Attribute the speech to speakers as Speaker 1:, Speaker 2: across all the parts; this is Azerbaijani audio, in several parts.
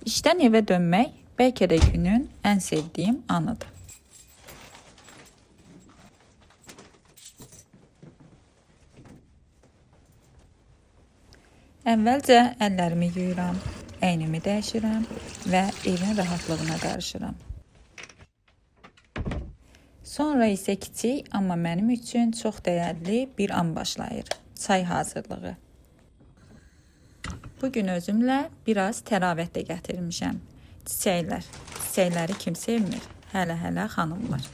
Speaker 1: İşdən evə dönmək bəlkə də günün ən sevdiyim anıdır. Əvvəlcə əllərimi yuyuram, əynimi dəyişirəm və evin rahatlığına qarışıram. Sonra isə kiçik, amma mənim üçün çox dəyərli bir an başlayır. Çay hazırlığı. Bu gün özümlə biraz təravət də gətirmişəm. Çiçəklər. Çiçəkləri kim sevmir? Hələ-hələ xanımlar.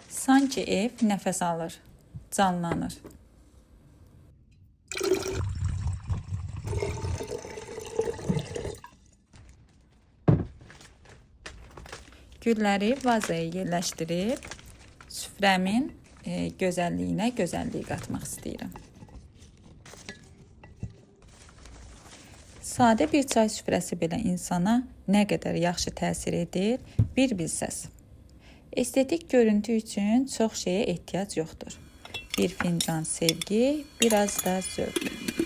Speaker 1: Sanki ev nəfəs alır, canlanır. Gülləri vazaya yerləşdirib süfrəmin gözəlliyinə gözəllik qatmaq istəyirəm. Sadə bir çay süfrəsi belə insana nə qədər yaxşı təsir edir, bir bilsəz. Estetik görüntü üçün çox şeyə ehtiyac yoxdur. Bir fincan sevgi, biraz da zövq.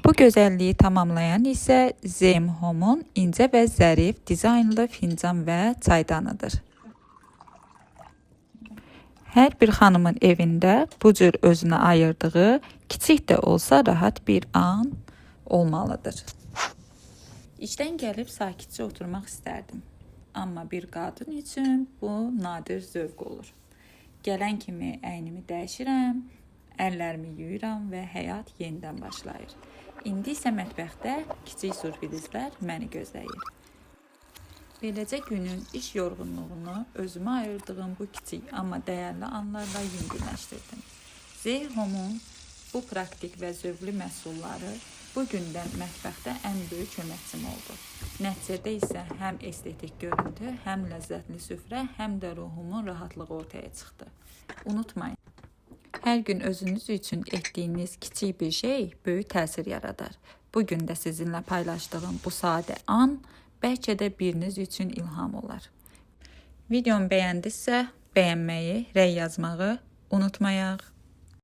Speaker 1: Bu gözəlliyi tamamlayan isə Zem Home-un incə və zərif dizaynlı fincan və çaydanıdır. Hər bir xanımın evində bu cür özünə ayırdığı, kiçik də olsa rahat bir an olmalıdır. İşdən gəlib sakitcə oturmaq istərdim. Amma bir qadın üçün bu nadir zövq olur. Gələn kimi əynimi dəyişirəm, əllərimi yuyuram və həyat yenidən başlayır. İndi isə mətbəxdə kiçik sürprizlər məni gözləyir. Beləcə günün iş yorğunluğunu özümə ayırdığım bu kiçik, amma dəyərli anlarla yüngülləşdirdim. Z Home-un bu praktik və zövqlü məhsulları bu gündən mətbəxdə ən böyük köməkçim oldu. Nəticədə isə həm estetik görüntü, həm ləzzətli süfrə, həm də ruhumun rahatlığı ortaya çıxdı. Unutmayın, hər gün özünüz üçün etdiyiniz kiçik bir şey böyük təsir yaradar. Bu gün də sizinlə paylaşdığım bu sadə an bəlkə də biriniz üçün ilham olar. Videomu bəyəndinizsə, bəyənməyi, rəy yazmağı unutmayaq.